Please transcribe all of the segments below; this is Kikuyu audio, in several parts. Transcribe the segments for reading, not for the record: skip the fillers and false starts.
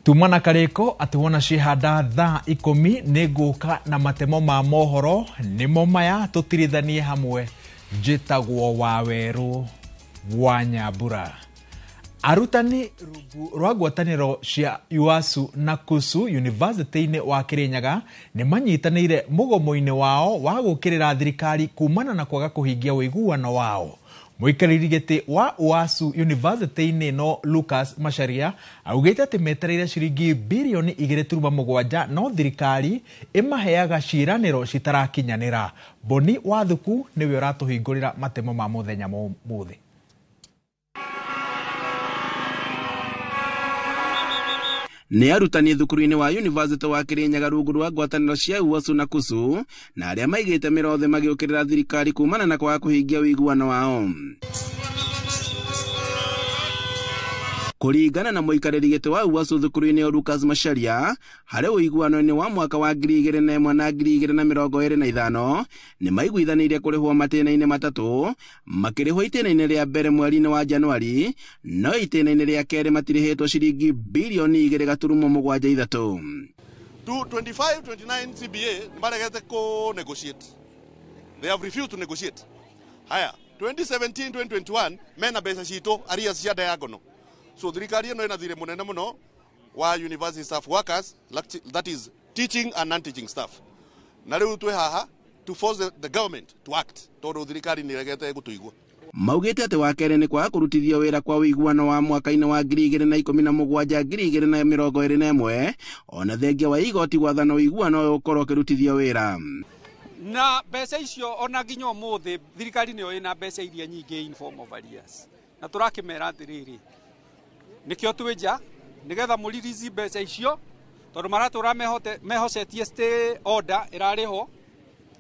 Tuma na karĩko atĩ wona ciĩhanda thaa 10 nĩ ngũka na matemo ma mohoro nĩmo maya tũtirithanie hamwe. Njĩtagwo Wawerũ wa Nyambura. Arutani rungu rwa ngwatanĩro cia UASU na KUSU University-inĩ wa Kirinyaga nĩ manyitanĩire mũgomo-inĩ wao wa gũkĩrĩra thirikari kumana na kwaga kũhingia ũiguano wao. Mũikarĩri gĩtĩ wa UASU University-inĩ no Lucas Macharia augĩte atĩ metereire ciringi birioni 2.7 no thirikari ĩmaheaga ciĩranĩro citarakinyanĩra. Boni Wathuku nĩwe ũratũhingũrĩra matemo ma mũthenya mũthĩ. Nĩ arutani thukuru-inĩ wa University wa Kirinyaga rungu rwa ngwatanĩro cia UASU na KUSU na arĩa maigĩte mĩrothe magĩũkĩrĩra thirikari kumana na kwaga kũhingia ũiguano wao. Kũringana na mũikarĩri gĩtĩ wa UASU thukuru-inĩ Lucas Macharia, harĩ ũiguano-inĩ wa mwaka wa 2001 na 2025 nĩ maiguithanĩirie kũrĩhwo matĩna-inĩ matatũ, makĩrĩhwo itĩna-inĩ rĩa mbere mweri-inĩ wa Januari, no itĩna-inĩ rĩa kerĩ matirĩhĩtwo ciringi birioni 2.73. 25-29 CBA maregete ku negotiate. They have refused to negotiate. Haya, 2017-2021 mena mbeca citũ arrears cia diagonal. So thirikari ĩno ĩna thirĩ mũnene mũno wa university staff workers, that is teaching and non-teaching staff. Na rĩu twĩ haha to force the government to act tondũ thirikari nĩ ĩregete gũtũigua. Maugĩte atĩ wa kerĩ nĩ kwaga kũrutithio wĩra kwa ũiguano wa mwaka-inĩ wa 2017 2021, ona thengia wa igoti gwathana ũiguano ũyũ ũkorwo ũkĩrutithio wĩra. Na mbeca icio ona nginya ũmũthĩ thirikari nĩyo ĩna mbeca iria nyingĩ in form of arrears. Na tũrakĩmera atĩrĩrĩ, nĩkĩo twĩ nja nĩgetha mũririzi mbeca icio tondũ maratũra mehocetie stay order ĩrarĩhwo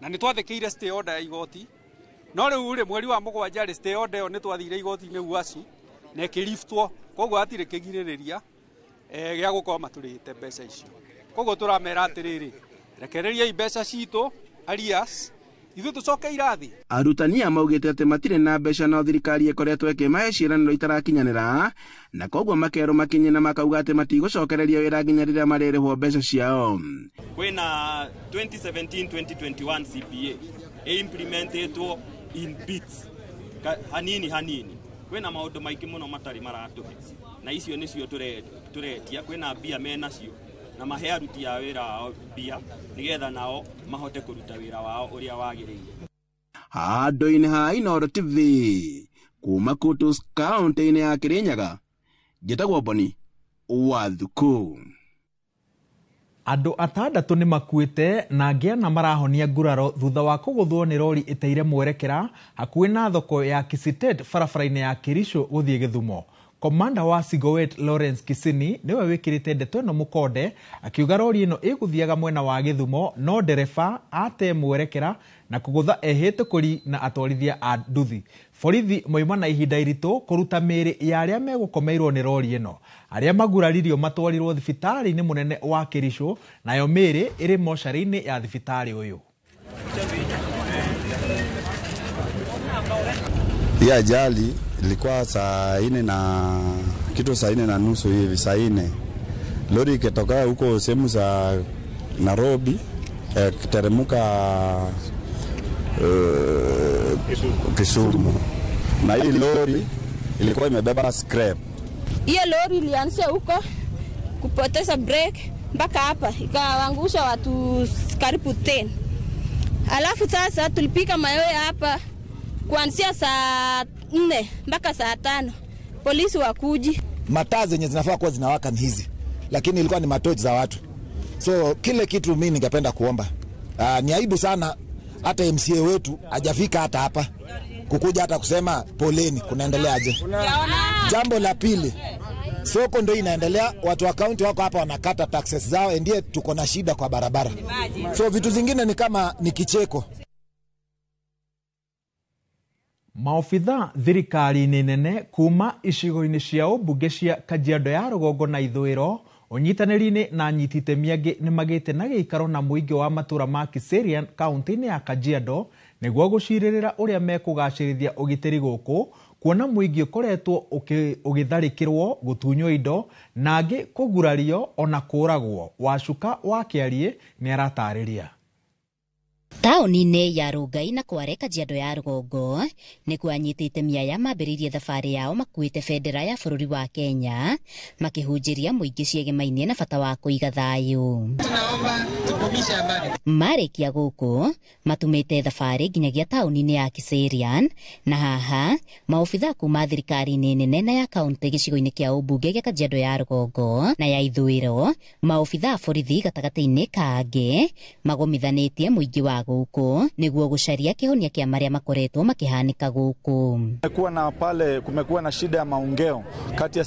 na nĩ twathĩkĩire stay order ya igoti. No rĩu rĩ mweri wa mũgwanja rĩ stay order ĩyo nĩ twathire igoti-inĩ UASU na ĩkĩliftwo, koguo hatirĩ kĩgirĩrĩria gĩa gũkorwo matũrĩhĩte mbeca icio. Koguo tũramera atĩrĩrĩ, rekereriai mbeca citũ arrears ithuĩ tũcoke irathi. Arutani aya maugĩte atĩ matirĩ na mbeca no thirikari ĩkoretwo ĩkĩmahe ciĩranĩro itarakinyanĩra, na koguo makerwo makinye na makauga atĩ matigũcokereria wĩra nginya rĩrĩa marĩrĩhwo mbeca ciao. Kwĩna 2017-2021 CBA ĩimplementetwo in bits hanini hanini. Kwĩna maũndũ maingĩ mũno matarĩ maratũhe na icio nĩcio tũretia. Kwĩna mbia menacio na mahe aruti a wĩra wao mbia nĩgetha nao mahote kũruta wĩra wao ũrĩa wagĩrĩire. Handũ-inĩ ha Inooro TV kuma Kutus kaunti-inĩ ya Kirinyaga, njĩtagwo Boni Wathuku. Andũ atandatũ nĩ makuĩte na angĩ ana marahonia nguraro thutha wa kũgũthwo nĩ rori ĩteire mwerekera hakuhĩ na thoko ya Kisitet barabara-inĩ ya Kericho gũthiĩ Gĩthumo. Komanda wa Sigowet Lawrence Kisini nĩwe wĩkĩrĩte ndeto ĩno mũkonde akiuga rori ĩno ĩgũthiaga mwena wa Gĩthumo no ndereba ate mwerekera na kũgũtha ehĩtũkũri na atwarithia a nduthi. Borithi moima na ihinda iritũ kũruta mĩĩrĩ ya arĩa megũkomeirwo nĩ rori ĩno. Arĩa maguraririo matwarirwo thibitarĩ-inĩ mũnene wa Kericho nayo mĩĩrĩ ĩrĩ mocarĩ-inĩ ya thibitarĩ ũyũ. Hii ajali ilikuwa saa 4 na kitu, saa 4:30 hivi, saa 4. Lori ikitoka huko sehemu za Nairobi, kiteremka Kisumu. Na hii lori ilikuwa imebeba scrap. Hiyo lori ilianzia huko kupoteza brake mpaka hapa ikawaangusha watu karibu 10. Alafu sasa tulipika mayowe hapa kuanzia saa 4 mpaka saa 5. Polisi wakuji. Mataa zenye zinafaa kuwa zinawaka ni hizi, lakini ilikuwa ni matochi za watu. So kile kitu mimi ningependa kuomba, ni aibu sana hata MCA wetu hajafika hata hapa kukuja hata kusema poleni, kunaendeleaje. Jambo la pili, soko ndio inaendelea, watu wa county wako hapa wanakata taxes zao, ndiye tuko na shida kwa barabara. So vitu zingine ni kama ni kicheko. Maobitha thirikari-inĩ nene kuma icigo-inĩ cia ũmbunge cia Kajiado ya rũgongo na ithũĩro ũnyitanĩri-inĩ na anyiti itemi angĩ nĩ magĩte na gĩikaro na mũingĩ wa matũra ma Kiserian kaunti-inĩ ya Kajiado nĩguo gũcirĩrĩra ũrĩa mekũgacĩrithia ũgitĩri gũkũ Kuona mũingĩ ũkoretwo ũgĩtharĩkĩrwo, gũtunywo indo na angĩ kũgurario ona kũragwo. Wacuka wa Kĩariĩ nĩ aratarĩria. Taũni-inĩ ya Rongai na Kware Kajiado ya rũgongo nĩkuo anyitĩte mĩaya mambĩrĩirie thabarĩ yao makuĩte bendera ya bũrũri wa Kenya makĩhunjĩria mũingĩ ciegemainie na bata wa kũiga thayũ. Marĩkia gũkũ matumĩte thabarĩ nginyagia taũni-inĩ ya Kiserian na haha maobitha kuma thirikari-inĩ nene na ya kaũntĩ gĩcigo-inĩ kĩa ũmbunge gĩa Kajiado ya rũgongo na ya ithũĩro, maobitha a borithi gatagatĩ-inĩ ka angĩ magomithanĩtie mũingĩ wa gũkũ nĩguo gũcaria kĩhonia kĩa marĩa makoretwo makĩhanĩka gũkũ. Kumekuwa na pale, kumekuwa na shida ya maongeo kati ya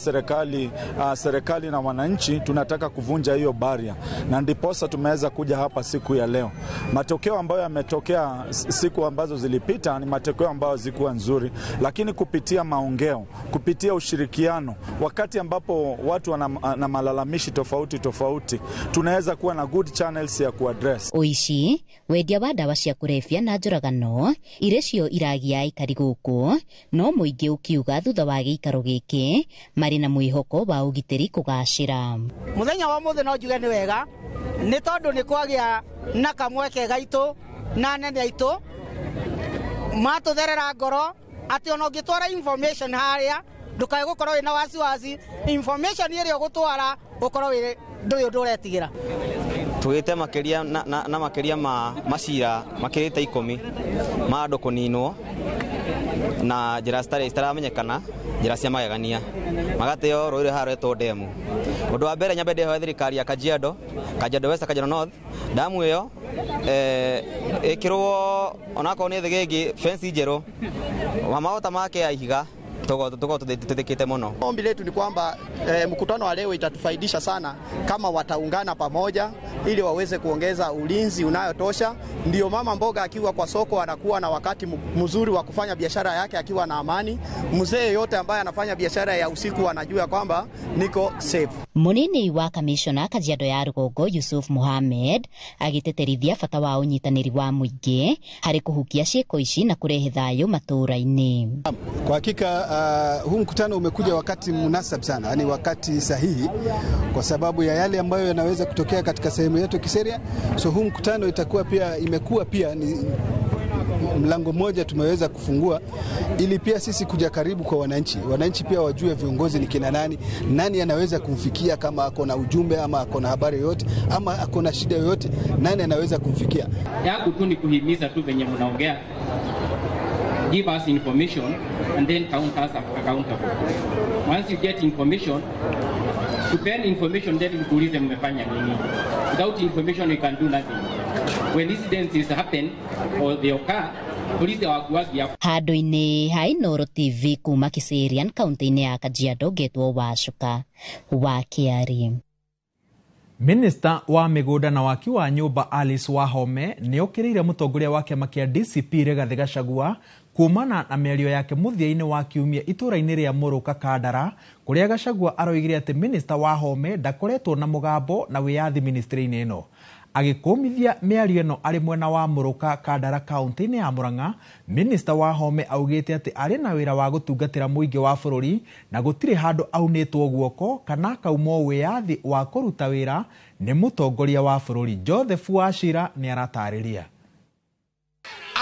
serikali na wananchi. Tunataka kuvunja hiyo baria na ndiposa tumeweza kuja hapa siku ya leo. Matokeo ambayo yametokea siku ambazo zilipita ni matokeo ambayo zikuwa nzuri, lakini kupitia maongeo, kupitia ushirikiano, wakati ambapo watu wana na malalamishi tofauti tofauti, tunaweza kuwa na good channels ya kuaddress. Ũici, wendia wa ndawa cia kũrebia na njũragano iria cio iragia aikari gũkũ, no mũingĩ ũkiuga thutha wa gĩikaro gĩkĩ marĩ na mwĩhoko wa ũgitĩri kũgacĩra. Mũthenya wa ũmũthĩ no njuge nĩ wega nĩ tondũ nĩ kwagĩa na kamweke gaitũ na anene aitũ matũtherera ngoro atĩ ona ũngĩtwara information harĩa ndũkae gũkorwo wĩna wasiwasi, information ĩrĩa ũgũtwara ũkorwo wĩ ndũrĩ ũndũ ũretigĩra. Tugite makiria na makiria ma macira makirite 10 ma andu kuninwo na njira citaramenyekana, njira cia magegania magateo rũĩ rũrĩa rwetwo demu. Ũndũ wa mbere nyambe ndĩhoe thirikari ya Kajiado, Kajiado West, Kajiado North, damu ĩyo ĩkĩrwo onakorwo nĩ thĩgĩngĩ fence njerũ mahota make ya ihiga tuko tuthikite muno. Ombi letu ni kwamba mkutano wa leo itatufaidisha sana kama wataungana pamoja ili waweze kuongeza ulinzi unayotosha. Ndio mama mboga akiwa kwa soko anakuwa na wakati mzuri wa kufanya biashara yake akiwa na amani. Mzee yote ambaye anafanya biashara ya usiku anajua kwamba niko safe. Munini wa kamishona Kajiado ya rũgongo Yusuf Mohamed agĩtĩtĩrithia bata wa ũnyitanĩri wa mũingĩ harĩ kũhukia ciĩko ici na kũrehe thayũ matũũra-inĩ. Kwa hakika huu mkutano umekuja wakati munasab sana, yani wakati sahihi kwa sababu ya yale ambayo yanaweza kutokea katika sehemu yetu Kiseria. So huu mkutano itakuwa pia, imekuwa pia ni mlango mmoja tumeweza kufungua ili pia sisi kuja karibu kwa wananchi. Wananchi pia wajue viongozi ni kina nani, nani anaweza kumfikia kama ako na ujumbe ama ako na habari yoyote ama ako na shida yoyote, nani anaweza kumfikia. Yangu tu ni kuhimiza tu venye mnaongea, give us information and then count us accountable. Once you get information, prepare information then tuulize mmefanya nini. Without information you can do nothing. When incidents happen or they occur, police hawakuwagi hapo. Handũ-inĩ ha Inooro TV kuma Kiserian kaunti-inĩ ya Kajiado ngetwo Wacuka wa Kĩariĩ. Minista wa mĩgũnda na waki wa nyũmba Alice Wahome nĩ okĩrĩire mũtongoria wa kĩama kĩa DCP Rigathĩ Gachagua kumana na mĩario yake mũthia-inĩ wa kiumia itũũra-inĩ rĩa Mũrũka Kandara kũrĩa Gachagua aroigire atĩ Minista Wahome ndakoretwo na mũgambo na wĩyathi ministry-inĩ ĩno. Agĩkũmithia mĩario ĩno arĩ mwena wa Mũrũka Kandara kaunti-inĩ ya Murang'a, Minista Wahome augĩte atĩ arĩ na wĩra wa gũtungatĩra mũingĩ wa bũrũri na gũtirĩ handũ aunĩtwo guoko kana akaumwo wĩyathi wa kũruta wĩra nĩ mũtongoria wa bũrũri. Joseph Wachira nĩ aratarĩria.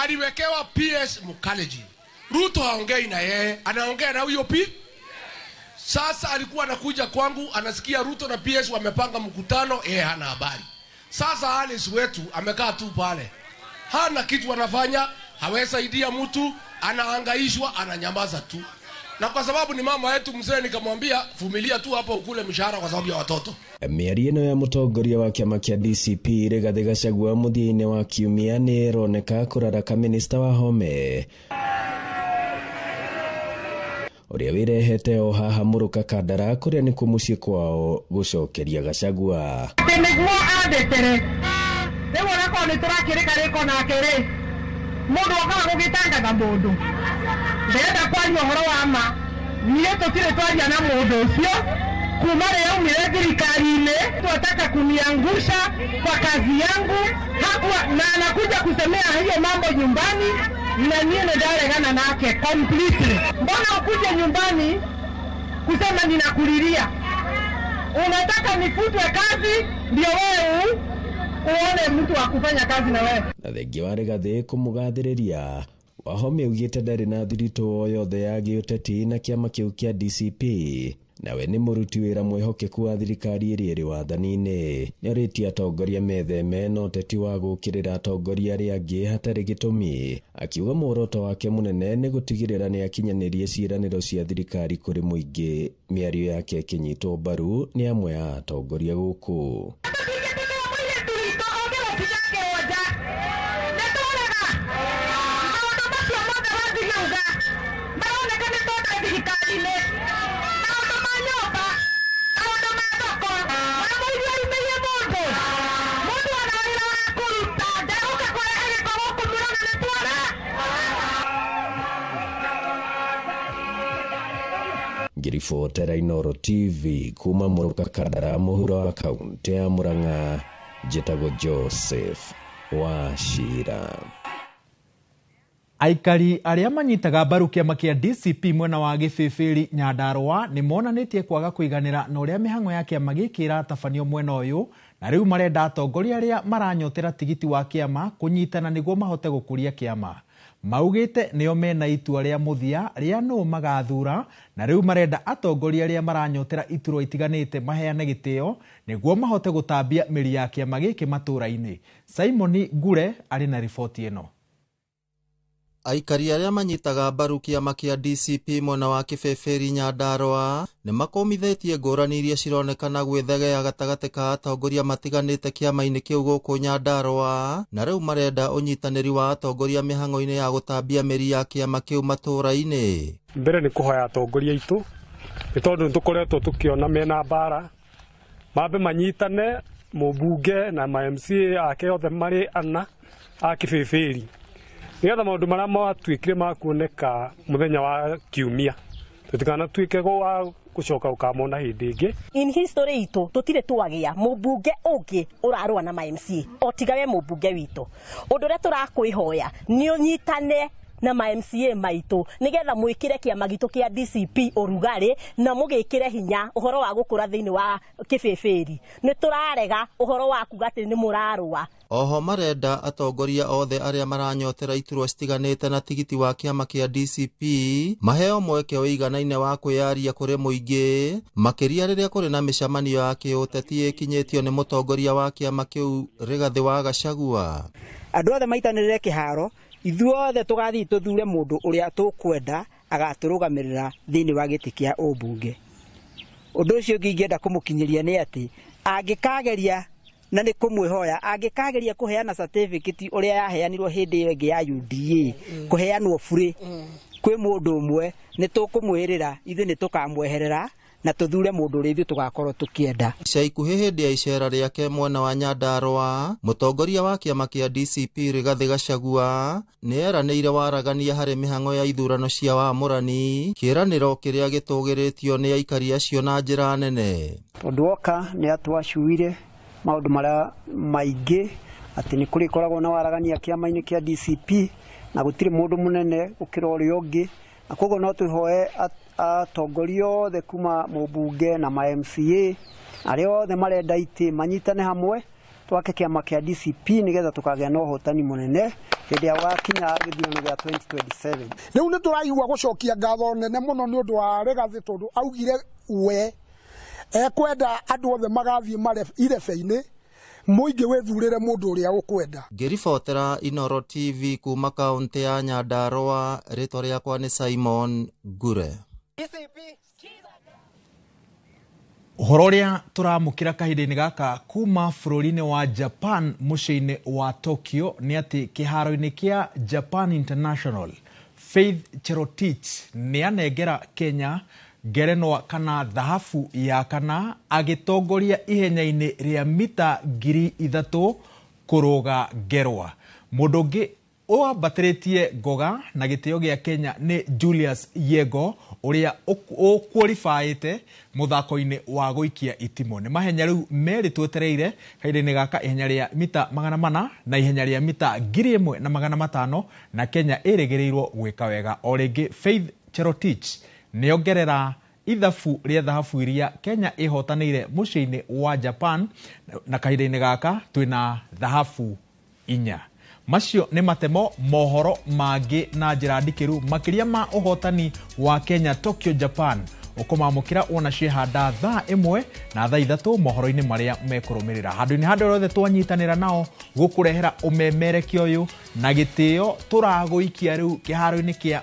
Aliwekewa PS Mukaleji. Ruto haongei na yeye, anaongea na huyo P. Sasa alikuwa anakuja kwangu, anasikia Ruto na PS wamepanga mkutano, yeye hana habari. Sasa Alice wetu amekaa tu pale, hana kitu anafanya, hawesaidia mtu, anahangaishwa, ananyamaza tu. Na kwa sababu ni mama yetu mzee, nikamwambia vumilia tu hapo ukule mshahara kwa sababu ya watoto. Mĩario ĩno ya mũtongoria wa kĩama kĩa DCP Rigathĩ Gachagua mũthia-inĩ wa kiumia nĩ ĩroneka kũraraka Minista Wahome ũrĩa wĩrehete o haha Mũrũka Kandara kũrĩa nĩkuo mũciĩ kwao gũcokeria Gachagua. Atĩ nĩguo andetere rĩu onakorwo nĩ tũrakĩrĩka rĩko nake rĩ, mũndũ okaga gũgĩtangatha mũndũ ndĩrenda kwaria ũhoro wa ma, niĩ tũtirĩ twaria na mũndũ ũcio kuma rĩrĩa aumire thirikari-inĩ. Twataka kuniangusha kwa kazi yangu hakuwa, na anakuja kusemea hiyo mambo nyumbani. Na niĩ nĩ ndaregana nake completely. Mbona ukuje nyumbani kusema ninakulilia? Unataka nifutwe kazi ndio wewe uone mtu wa kufanya kazi na wewe? Na thengia wa Rigathi kũmũgathĩrĩria, Wahome augĩte ndarĩ na thiritũ o yothe ya gĩũteti na kĩama kĩu kĩa DCP, nawe nĩ mũruti wĩra mwĩhokeku wa thirikari ĩrĩa ĩrĩ wathani-inĩ. Nĩorĩtie atongoria metheme na ũteti wa gũũkĩrĩra atongoria arĩa angĩ hatarĩ gĩtũmi, akiuga muoroto wake mũnene nĩ gũtigĩrĩra nĩ akinyanĩrie ciĩranĩro cia thirikari kũrĩ mũingĩ. Mĩario yake ĩkĩnyitwo mbaru nĩ amwe a atongoria gũkũ. Ngĩribotera Inooro TV kuma Mũrũka Kandara, mũhuro wa kaunti ya Murang'a, njĩtagwo Joseph Wachira. Aikari arĩa manyitaga mbaru kĩama kĩa DCP mwena wa Gĩbĩbĩri Nyandarũa nĩ monanĩtie kwaga kũiganĩra na ũrĩa mĩhang'o ya kĩama gĩkĩ ĩratabanio mwena ũyũ, na rĩu marenda atongoria arĩa maranyotera tigiti wa kĩama kũnyitana nĩguo mahote gũkũria kĩama. Maugĩte nĩo mena itua rĩa mũthia rĩa nũũ magathura, na rĩu marenda atongoria arĩa maranyotera iturwa itiganĩte maheane gĩtĩo nĩguo mahote gũtambia mĩri ya kĩama gĩkĩ matũũra-inĩ. Simon Ngure arĩ na riboti ĩno. Aikari arĩa manyitaga mbaru kĩama kĩa DCP mwena wa Kĩbĩbĩri Nyandarũa nĩ makomithĩtie ngũrani iria cironekana gwĩthegea gatagatĩ ka atongoria matiganĩte kĩama-inĩ kĩu gũkũ Nyandarũa, na rĩu marenda ũnyitanĩri wa atongoria mĩhang'o-inĩ ya gũtambia mĩri ya kĩama kĩu matũũra-inĩ. Mbere nĩ kũhoya atongoria aitũ, nĩ tondũ nĩ tũkoretwo tũkĩona mena mbara, mambe manyitane mũmbunge na ma MCA ake othe marĩ ana a Kĩbĩbĩri, nĩgetha maũndũ marĩa matuĩkire ma kuoneka mũthenya wa kiumia tũtikanatuĩke wa gũcoka gũkamona hĩndĩ ĩngĩ. In history itũ tũtirĩ twagĩa mũmbunge ũngĩ ũrarũa na ma MCA o tiga we mũmbunge witũ. Ũndũ ũrĩa tũrakwĩhoya nĩ ũnyitane na ma MCA maitũ nĩgetha mwĩkĩre kĩama gitũ kĩa DCP ũrugarĩ na mũgĩkĩre hinya ũhoro wa gũkũra thĩinĩ wa Kĩbĩbĩri. Nĩ tũrarega ũhoro wa kuga atĩ nĩ mũrarũa. Oho marenda atongoria othe arĩa maranyotera iturwa citiganĩte na tigiti wa kĩama kĩa DCP maheo mweke ũiganaine wa kwĩyaria kũrĩ mũingĩ, makĩria rĩrĩa kũrĩ na mĩcemanio ya kĩũteti ĩkinyĩtio nĩ mũtongoria wa kĩama kĩu Rigathĩ wa Gachagua. Andũ othe maitanĩrĩre kĩharo, ithuothe tũgathiĩ tũthure mũndũ ũrĩa tũkwenda agatũrũgamĩrĩra thĩinĩ wa gĩtĩ kĩa ũmbunge. Ũndũ ũcio ũngĩ ingĩenda kũmũkinyĩria nĩ atĩ angĩkageria, na nĩ kũmwĩhoya, angĩkageria kũheana certificate ũrĩa yaheanirwo hĩndĩ ĩyo ĩngĩ ya UDA, kũheanwo burĩ kwĩ mũndũ ũmwe, nĩ tũkũmwĩrĩra ithuĩ nĩ tũkamweherera na tũthure mũndũ ũrĩa ithuĩ tũgakorwo tũkĩenda. Ica ikuhĩ hĩndĩ ya icera rĩake mwena wa Nyandarũa, mũtongoria wa kĩama kĩa DCP Rigathĩ Gachagua nĩ eranĩire waragania harĩ mĩhang'o ya ithurano cia wamũrani, kĩĩranĩro kĩrĩa gĩtũgĩrĩtio nĩ aikari acio na njĩra nene. Tondũ woka nĩ atwacuire maũndũ marĩa maingĩ atĩ nĩ kũrĩkoragwo na waragania kĩama-inĩ kĩa DCP na gũtirĩ mũndũ mũnene gũkĩra ũrĩa ũngĩ, na koguo no twĩhoe atongoria othe kuma mũmbunge na ma MCA arĩa othe marenda itĩ manyitane hamwe twake kĩama kĩa DCP nĩgetha tũkagĩa na ũhotani mũnene hĩndĩ ya gwakinya gĩthurano gĩa 2027. Rĩu nĩ tũraigua gũcokia ngatho nene mũno nĩ ũndũ wa Rigathĩ, tondũ augire we ekwenda andũ othe magathiĩ irebe-inĩ, mũingĩ wĩthurĩre mũndũ ũrĩa ũkwenda. Ngĩribotera Inooro TV kuma kaunti ya Nyandarũa, rĩtwa rĩakwa nĩ Simon Ngure. Ũhoro ũrĩa tũramũkĩra kahinda-inĩ gaka kuma bũrũri-inĩ wa Japan mũciĩ-inĩ wa Tokyo nĩ atĩ kĩharo-inĩ kĩa Japan International, Faith Cherotich nĩ anengera Kenya ngerenwa kana thahabu ya kana agĩtongoria ihenya-inĩ rĩa mita 3,000 kũrũga ngerwa. Mũndũ ũngĩ Wambatĩrĩtie ngoga na gĩtĩo gĩa Kenya nĩ Julius Yego ũrĩa ũkworifaĩte mũthako-inĩ wa gũikia itimũ. Nĩ mahenya rĩu merĩ twetereire kahinda-inĩ gaka, ihenya rĩa mita 400 na ihenya rĩa mita 1500, na Kenya ĩrĩgĩrĩirwo gwĩka wega o rĩngĩ. Faith Cherotich nĩongerera ithabu rĩa thahabu iria Kenya ĩhotanĩire mũciĩ-inĩ wa Japan, na kahinda-inĩ gaka twĩna thahabu 4. Macio nĩ matemo mohoro mangĩ na njĩra ndikĩru makĩria ma ũhotani wa Kenya Tokyo Japan ũkũmamũkĩra wona ciehanda thaa 1 na thaa 3 mohoro-inĩ marĩa mekũrũmĩrĩra. Handũ-inĩ handũ rĩothe twanyitanĩra nao gũkũrehera ũmemerekia ũyũ na gĩtĩo tũragũikia rĩu kĩharo-inĩ kĩa